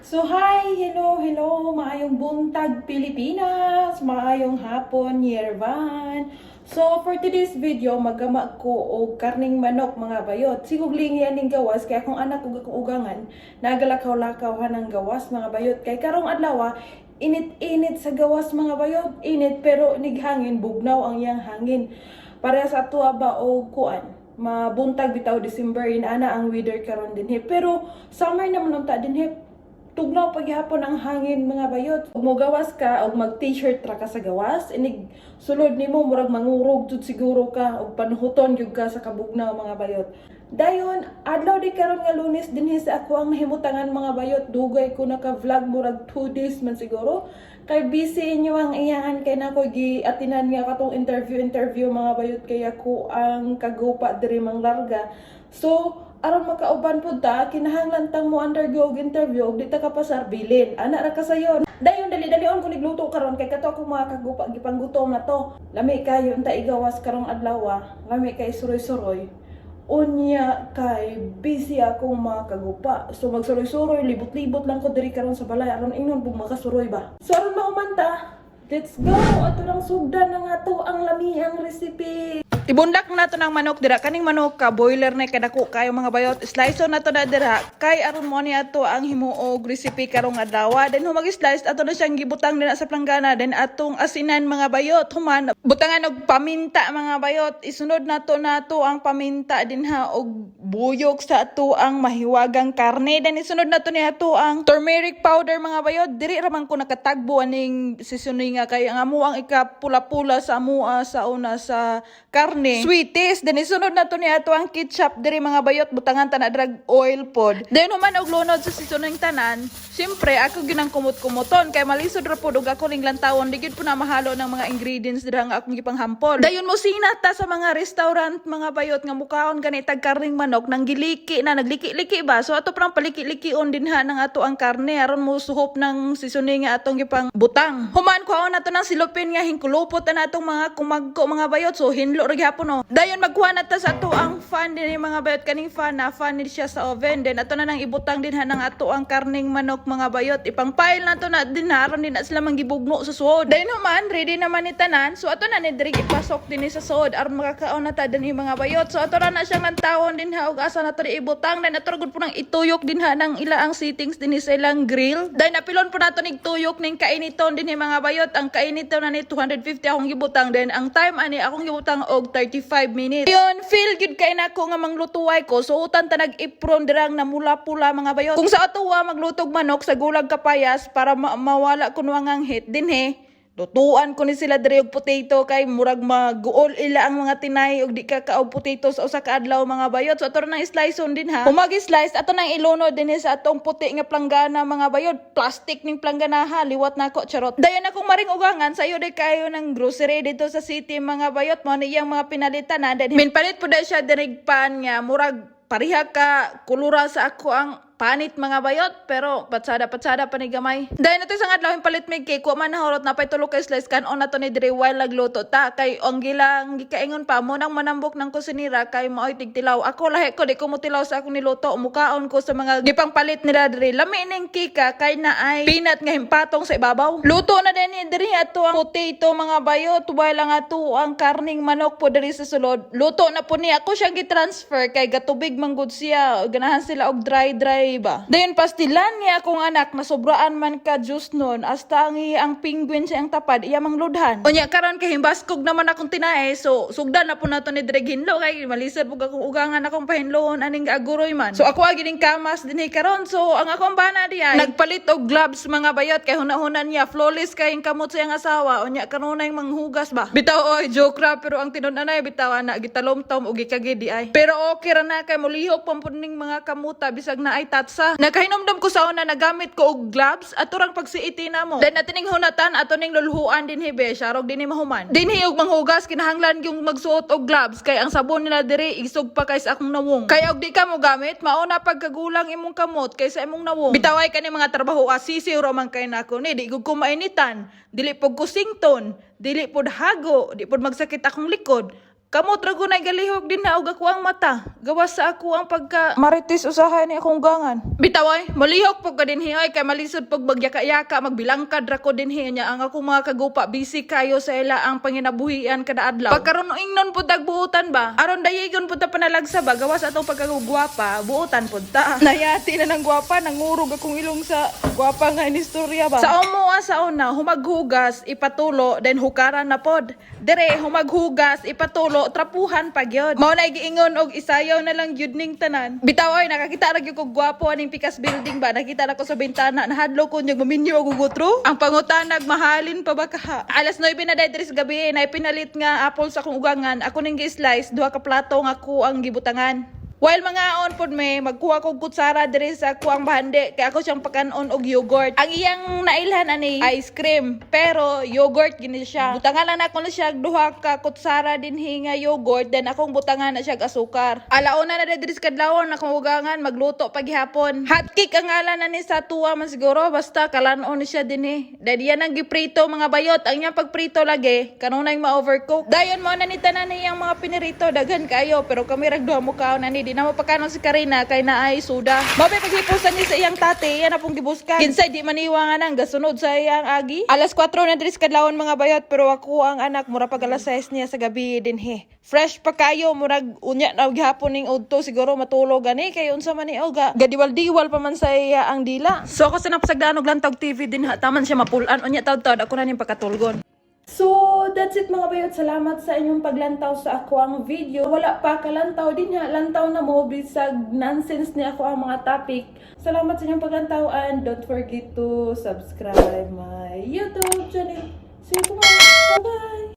So hi, hello, hello, maayong buntag, Pilipinas, maayong hapon, Yerevan. So for today's video, maggama ko og karning manok, mga bayot. Siguglingi aning gawas kay akong anak ug akong ugangan nagalakaw-lakaw hanang gawas, mga bayot. Kay karong adlaw, init-init sa gawas, mga bayot, init pero nighangin, bugnaw ang iyang hangin. Para sa ato ba og kuan, mabuntag bitaw, December inana ang weather karon dinhi. Pero summer naman unta dinhi, tugnaw paghapon ang hangin, mga bayot. Ug mogawas ka og mag t-shirt ra ka sa gawas, inig sulod nimo murag mangurog jud siguro ka og panuhuton gyud ka sa kabugnaw, mga bayot. Dayon, adlaw di karon nga Lunes dinhi sa ako ang nahimutangan, mga bayot. Dugay ko naka-vlog, murag 2 days man siguro. Kay busy inyo ang iyahan kay nako gi-atinan nga katong interview interview, mga bayot, kay ako ang kagupa diri manglarga. So, aron makauban pud ta, kinahanglan tang mo undergo og interview ug di ta kapasar bilin. Ana ra kasayon. Dayon dali-dalion ko nigluto karon kay kato akong mga kagupa gipanggutom na to. Lami kayo unta igawas karong adlaw. Lami kay suroy-suroy. Unya kay busy akong mga kagupa. So magsuroy-suroy, libot-libot lang ko diri karon sa balay aron ingnon pug makasuroy ba. So aron mahuman ta, let's go! Ato lang sugdan na nga to ang lamiang recipe. Ibundak na nato ng manok dira, kaning manok ka boiler na kadako kayo, mga bayot. Slice na to na dira kay aron mo ni ato ang himuog recipe karong adlaw. Then humag slice, ato na siyang gibutang din sa planggana, then atong asinan, mga bayot. Human butangan og paminta, mga bayot. Isunod nato nato ang paminta dinha og buyok sa ato ang mahiwagang karne. Then isunod nato ni ato ang turmeric powder, mga bayot. Diri ra man ko nakatagbo aning seasoning nga kay ang amo ang ikapula-pula sa amoa sa una sa karne. Sweeties. Then isunod na to ni ato ang ketchup diri, mga bayot. Butangan ta na drag oil pod. Then human og lunod sa seasoning tanan. Siyempre ako ginang kumot-kumoton kay malisod ra pod og ako ning lantawon, di gyud po na mahalo ng mga ingredients dira nga akong gipanghampon. Dayon mo sina ta sa mga restaurant, mga bayot, nga mukaon gani tag karning manok nang giliki na nagliki-liki ba. So ato parang paliki-likion din ha ng ato ang karne aron mo suhop ng seasoning nga atong gipang butang. Human kuhaon nato ng silupin nga hingkulupot na atong mga kumagko, mga bayot. So hinlo ra gihapon no. Dayon magkuha na ta sa ato ang fan din, mga bayot. Kaning fan na fan ni siya sa oven. Then ato na nang ibutang din ha ng ato ang karning manok, mga bayot. Ipangpile na to na din ha aron din na sila manggibugno sa suod. Dayon human ready naman ni tanan. So ato na ni diri ipasok din ni sa suod aron makakaon na ta dinhi, mga bayot. So ato ra na siyang lantawon din ha ug asa na to di ibutang. Then ato ra gud po nang ituyok din ha ng ila ang settings din sa ilang grill. Dayon napilon po nato nig tuyok ning kainiton dinhi, mga bayot. Ang kainiton na ni 250 akong gibutang, then ang time ani akong gibutang og 35 minutes. Yun, feel good kay nako nga manglutuay ko. So utan ta nag apron dirang namula-pula, mga bayot. Kung sa atoa maglutog manok sa gulag kapayas para mawala kuno ang heat dinhi. Lutuan ko ni sila diri og potato kay murag maguol ila ang mga tinay og di ka kaog potato sa usa ka adlaw, mga bayot. So ato nang slice on din ha. Humag slice, ato nang ilunod din sa atong puti nga planggana, mga bayot. Plastic ning planggana ha, liwat nako, charot. Dayon akong maring ugangan sayo day kayo ng grocery dito sa city, mga bayot, mo ni iyang mga pinalitan na. Then minpalit po dahil siya dirig pan nga murag pareha ka kulura sa ako ang panit, mga bayot, pero patsada patsada pa ni gamay. Dahil nato isang adlaw palit mig cake wa man nahurot na pay tulo ka slice kan on nato ni diri while nagluto ta kay ang gilang gikaingon pa mo nang manambok ng kusinira kay maoy tigtilaw. Ako lahi ko, di ko motilaw sa akong niluto, mukaon ko sa mga gipangpalit nila diri. Lami ning cake kay na ay peanut nga himpatong sa ibabaw. Luto na din ni diri ato ang potato, mga bayot, while ang ato ang karning manok po diri sa sulod. Luto na po niya, ako siyang gi-transfer kay gatubig manggod siya. Ganahan sila og dry dry ba. Dayon pastilan niya akong anak na sobraan man ka juice nun hasta ang penguin siya ang tapad iya mang ludhan. Unya karon kay himbaskog naman akong tinae, so sugdan na po nato ni direk hinlo kay malisod pug akong ugangan akong pahinloon aning gaaguroy man. So ako agi ning kamas dinhi karon. So ang akong bana di ay nagpalit og gloves, mga bayot, kay hunahuna niya flawless kay ang kamot sa iyang asawa, unya kanunay manghugas ba. Bitaw oy, joke ra, pero ang tinud-anay bitaw ana gitalom-tom og gikagi di ay. Pero okay ra na kay molihok pa pud ning mga kamuta bisag na ay tatsa. Nakahinomdom ko sa una nagamit ko og gloves ato rang pagsiiti na mo. Then ato ning hunatan, ato ning lulhuan dinhi be, sharog dinhi mahuman. Dinhi og manghugas kinahanglan yung magsuot og gloves kay ang sabon nila diri isog pa kay sa akong nawong. Kay og di ka mo gamit, mauna pagkagulang imong kamot kaysa imong nawong. Bitaway kani mga trabaho asisi ra man kay nako ni, di gud ko mainitan, dili pud ko sington, dili pud hago, di pud magsakit akong likod. Kamot ra gunay galihok din na og ako ang mata. Gawas sa ako ang pagka marites usahay ni akong gangan. Bitaw ay, malihok pog ka dinhi ay kay malisod pog magyaka-yaka, magbilangkad ra ko dinhi nya ang akong mga kagupa busy kayo sa ila ang panginabuhian kada adlaw. Pagkaron ingnon pud tag buotan ba? Aron dayigon pud ta panalagsa ba gawas atong pagkagwapa, buotan pud ta. Nayati na ng gwapa, nangurog akong ilong sa gwapa nga inistorya ba. Sa umoa sa una, humaghugas, ipatulo, then hukaran na pod. Dire, humaghugas, ipatulo, trapuhan pa gyud. Mao na giingon og isayaw na lang gyud ning tanan. Bitaw oy, nakakita ra gyud ko gwapo aning Pikas Building ba. Nakita na ko sa bintana, nahadlok ko nyag maminyo og gutro. Ang pangutanag mahalin pa ba kaha? Alas 9 na dahil diri sa gabi, na pinalit nga apple sa akong ugangan. Ako ning gi-slice duha ka plato nga ako ang gibutangan. While mga on pod me, magkuha kog kutsara diri sa kuang bahandi kay ako siyang pakanon og yogurt. Ang iyang nailhan ani ice cream, pero yogurt gini siya. Butangan lang nako na siya og duha ka kutsara dinhi nga yogurt, then akong butangan na siya og asukar. Alauna na diri sa kadlawon akong ugangan magluto paghapon. Hot cake ang ngalan na ni sa tuwa man siguro, basta kalanon ni siya dinhi. Dahil yan ang giprito, mga bayot, ang iyang pagprito lagi kanunay ma-overcook. Dayon mo na ni tanan niyang mga pinirito, daghan kayo, pero kami rag duha mo kaon ani, di na mo pakanon si Karina kay naay suda. Mabay paghipusan ni sa iyang tate, yan na pong gibuskan. Kinsay di maniwa nga nang gasunod sa iyang agi. Alas 4 na diri sa kadlawon, mga bayot, pero ako ang anak mura pag alas 6 niya sa gabi dinhi. Fresh pa kayo, murag unya na gihapon ning udto, siguro matulog gani kay unsa man ni oga. Gadiwal-diwal pa man sa iya ang dila. So ako sa napasagdaan og lantawg TV din ha, taman siya mapulan unya taud-taud ako na ning pagkatulgon. So, that's it, mga bayot. Salamat sa inyong paglantaw sa ako ang video. Wala pa kalantaw din ha. Lantaw na mo bisag nonsense ni ako ang mga topic. Salamat sa inyong paglantaw and don't forget to subscribe my YouTube channel. See you tomorrow. Bye-bye!